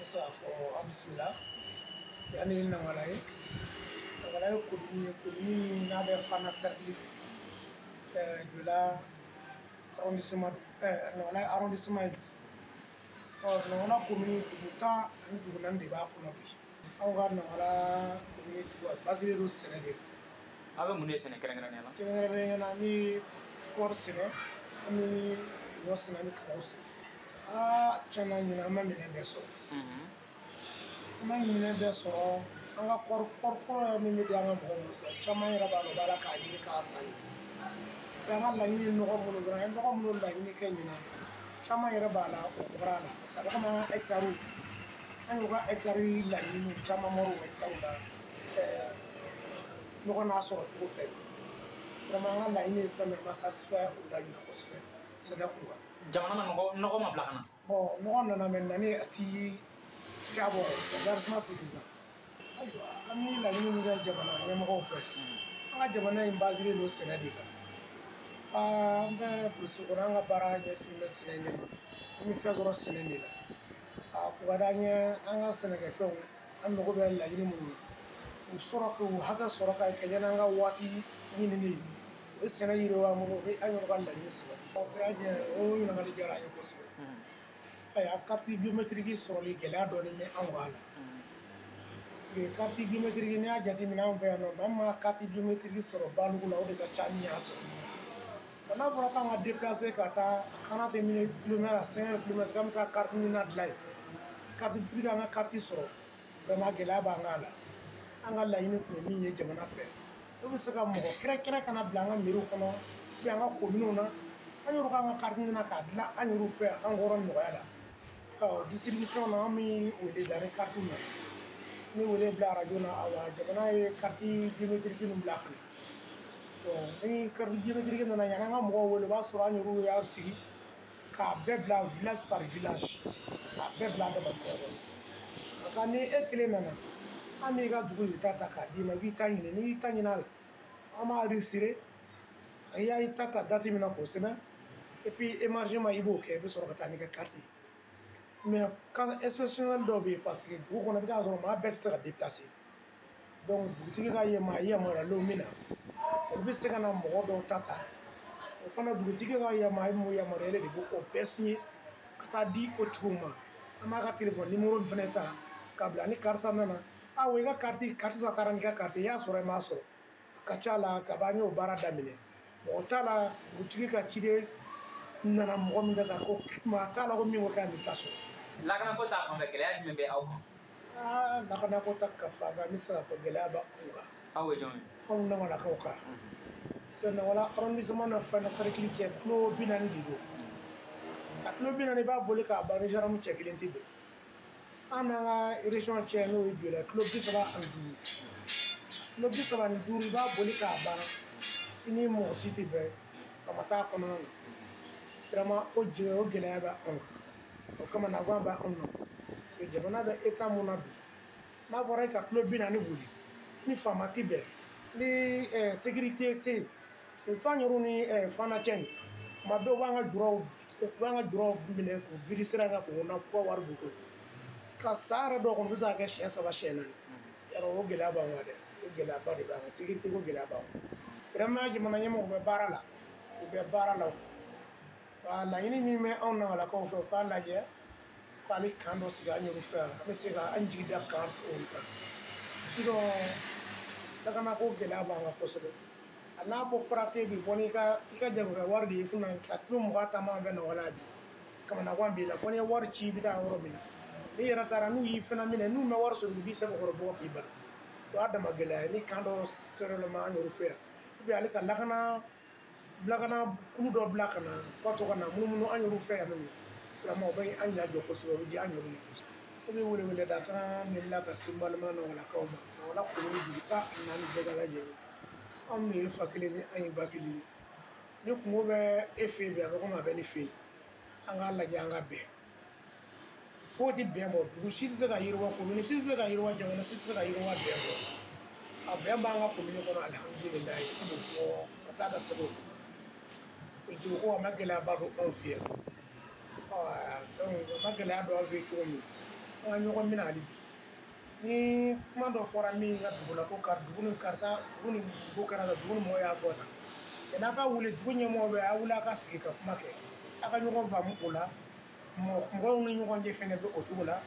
Bɛ se k'a fɔ aw bisimila yan ni Nangala ye. Nangala ye commune ye, commune min n'a bɛ Fana cercle fɛ, Joyila arrondissement don, Nangala ye arrondissement ye bi. Ɔ Nangala commune dugu 14 dugu 4 de b'a kɔnɔ bi. Anw ka Nangala commune dugu a basé don sɛnɛ de kan. Aw bɛ mun de sɛnɛ kɛrɛnkɛrɛnnenya la? Kɛrɛnkɛrɛnnenya la, an bɛ kɔɔri sɛnɛ, an bɛ ɲɔ sɛnɛ, an bɛ kabaw sɛnɛ. Aa tiɲɛna, ɲinan an ma minɛn bɛɛ sɔrɔ. An ma minɛn bɛɛ sɔrɔ. An ka kɔɔri kɔɔri yɛrɛ min bɛ di an ka mɔgɔw ma sisan, caman yɛrɛ b'a dɔn, u b'a la k'a ɲini k'a san. An ka laɲini ye nɔgɔ minnu kɛ, an ye nɔgɔ minnu laɲini kɛ ɲinan, caman yɛrɛ b'a la, o bɔra a la, parce que a bɛ komi an ka hectare, an y'u ka hectare laɲini caman bɔra o hectare la nɔgɔ n'a sɔrɔ cogo fɛ. Vraiment, an ka laɲini ye fɛn min ye, an ma satisfait o la ɲinan kosɛbɛ sɛnɛ kun kan. Jamana ma nɔgɔ ma bila ka na? Bon, nɔgɔ nana, mais nani a ti ja bɔ, c'est largement suffisant. Ayiwa, an bɛ laɲini min kɛ jamana ɲɛmɔgɔw fɛ, an ka jamana in basé don sɛnɛ de kan. An bɛ burusi kɔnɔ, an ka baara ɲɛsinnen bɛ sɛnɛ de ma, an bɛ fɛn sɔrɔ sɛnɛ de la. A kun ka d'an ye an ka sɛnɛkɛfɛnw, an mago bɛ laɲini minnu na, u sɔrɔ k'u hakɛ sɔrɔ ka kɛɲɛ n'an ka waati ɲinini ye. U bɛ sɛnɛ yiriwa an bolo, u bɛ an yɛrɛ ka laɲini sabati. Très bien, o ɲininkali diyara an ye kosɛbɛ. Ayiwa, carte biométrique sɔrɔli, gɛlɛya dɔɔnin bɛ anw kan la, parce que carte biométrique, n'i y'a jateminɛ anw fɛ yan nɔ, maa min ma carte biométrique sɔrɔ baliku la, o de ka ca min y'a sɔrɔ. N'a fɔra k'an ka déplacer ka taa 40 kilomètres à 5 kilomètres, k'an bɛ taa carte ɲini dilan yen, carte pour que an ka carte sɔrɔ, vraiment gɛlɛya b'an kan la. An ka laɲini tun ye min ye jamana fɛ, o bɛ se ka mɔgɔ kɛrɛnkɛrɛn kana bila an ka mairie kɔnɔ ou bien an ka communes na, an yɛrɛ k'an ka carte ɲini k'a dilan an yɛrɛ fɛ an kɔrɔ nɔgɔya la. Ɔ distribution na, an bɛ wele da ni carte nana, an bɛ wele bila arajo na. Awa, jamana ye carte biométrique ninnu bila ka na. Donc ni carte biométrique nana, yanni an ka mɔgɔw wele, o b'a sɔrɔ an yɛrɛw y'an sigi k'a bɛɛ bila village par village, k'a bɛɛ bila a dama sira kɔnɔ. Nka ni e kelen nana, an b'i ka dugu de ta k'a d'i ma, i b'i ta ɲini. N'i y'i ta ɲini a la, an b'a enregistrer, i y'a ta ta date min na k'o sɛbɛn, et puis émargement i b'o kɛ, i bɛ sɔrɔ ka taa n'i ka carte ye. Mais cas exceptionnel dɔw bɛ yen, parce que dugu kɔnɔ, i bɛ taa sɔrɔ maa bɛɛ tɛ se ka déplacer. Donc dugutigi ka yamaruyalenw min na, olu bɛ se ka na mɔgɔ dɔw ta ta. O fana, dugutigi ka yamaruyalen de b'o bɛɛ signer ka taa di o tigiw ma. An b'a ka téléphone numéro min fana ta k'a bila, ni karisa nana, awo, i ka carte, karisa taara n'i ka carte, i y'a sɔrɔ, i m'a sɔrɔ. A ka ca la, kabi an y'o baara daminɛ, mɔgɔ t'a la dugutigi ka ciden nana mɔgɔ min ta ko maa t'a la ko min ko k'a m'i ta sɔrɔ. Lakanako ta fanfɛ, gɛlɛya jumɛn bɛ aw kan? Aa, lakanako ta ka fan fɛ, an bɛ se k'a fɔ gɛlɛya bɛ anw kan. Aw ye jɔn ye? Anw Nangalakaw kan, parce que Nangala arrondissement na Fana cercle cɛ, kilo 40 de don. A kilo 40, i b'a boli k'a ban ni gendarme cɛ kelen tɛ bɛn. An n'an ka région cɛ, n'o ye Joyila, kilo 35, kilo 35, i b'a boli k'a ban, i ni mɔgɔ si tɛ bɛn, faama t'a kɔnɔna na. Vraiment, o jɛ, o gɛlɛya bɛ anw kan, o kama naguwan bɛ anw na, parce que jamana bɛ état mun na bi, n'a fɔra e ka kilo 40 boli, i ni faama tɛ bɛn, ni sécurité tɛ yen. Surtout an yɛrɛw ni Fana cɛ nin, tuma bɛɛ u b'an ka juraw minɛ k'u biri sira kan, k'u na k'u ka wari b'u kun ka san yɛrɛ dɔw kɔnɔ, u bɛ se ka kɛ siɲɛ saba, siɲɛ naani yarɔ. O gɛlɛya b'an kan dɛ, o gɛlɛyaba de b'an kan, sécurité ko gɛlɛya b'an kan. Vraiment, jamana ɲɛmɔgɔw bɛ baara la, u bɛ baara la. Wa laɲini min bɛ anw Nangalakaw fɛ, u k'a lajɛ k'ale camp dɔ sigi an yɛrɛ fɛ yan, an bɛ se ka an jigi da camp o kan. Sinon lakanako gɛlɛya b'an kan kosɛbɛ. A n'a bɔ fɔra k'e bɛ bɔ n'i ka i ka jagokɛ wari de ye kunna ka kilo 20 taama an fɛ Nangala bi, kamanagan b'i la fo n'i ye wari ci, i bɛ taa yɔrɔ min na. N'i yɛrɛ taara, n'u y'i fana minɛ, n'u ma wari sɔrɔ, u b'i sɛbɛkɔrɔ bɔ k'i bana. O y'a dama gɛlɛya ye. Ni camp dɔ sɛrɛlama an yɛrɛ fɛ yan, ou bien ale ka lakana kulu dɔ bila ka na, u ka to ka na munumunu an yɛrɛ fɛ yan nɔ, vraiment o bɛ an ɲɛ jɔ kosɛbɛ, o bɛ diya an yɛrɛ ye kosɛbɛ. Ne bɛ wele da kan min la ka se n balima Nangalakaw ma, Nangala commune dugu 14 bɛɛ lajɛlen, anw de ye fa kelen ye, an ye ba kelen ye. Ni kungo bɛ e fɛ yen bi, a bɛ komi a bɛ ne fɛ yen. An k'a lajɛ an ka bɛn. Foyi tɛ bɛn bɔ, dugu si tɛ se ka yiriwa, commune si tɛ se ka yiriwa, jamana si tɛ se ka yiriwa bɛn bɔ. A bɛn b'an ka commune kɔnɔ, alihamudulilayi, an b'o fɔ ka taa ka sɛbɛn o kan. Politique ko a ma gɛlɛyaba don anw fɛ yan. Donc a ma gɛlɛya don an fɛ yen cogo min, An ka ɲɔgɔn minɛ hali bi. Ni kuma dɔ fɔra min ka dugu la, ko ka dugu ni karisa, dugu ni dugu kɛra tan, dugu ni mɔgɔw y'a fɔ tan, yan'a ka wuli, dugu ɲɛmɔgɔ bɛ a wuli, a ka sigi ka kuma kɛ, a ka ɲɔgɔn faamu o la. Mɔgɔw ni ɲɔgɔn cɛ fɛnɛ bɛ o cogo la.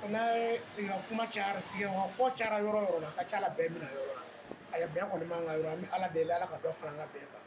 N'a ye sigi ka kuma cayara, sigi ka fɔ cayara yɔrɔ o yɔrɔ la, a ka ca la, bɛn bɛna yɔrɔ la. Ayiwa, bɛn kɔni b'an ka yɔrɔ, an bɛ Ala deli, Ala ka dɔ fara an ka bɛn kan.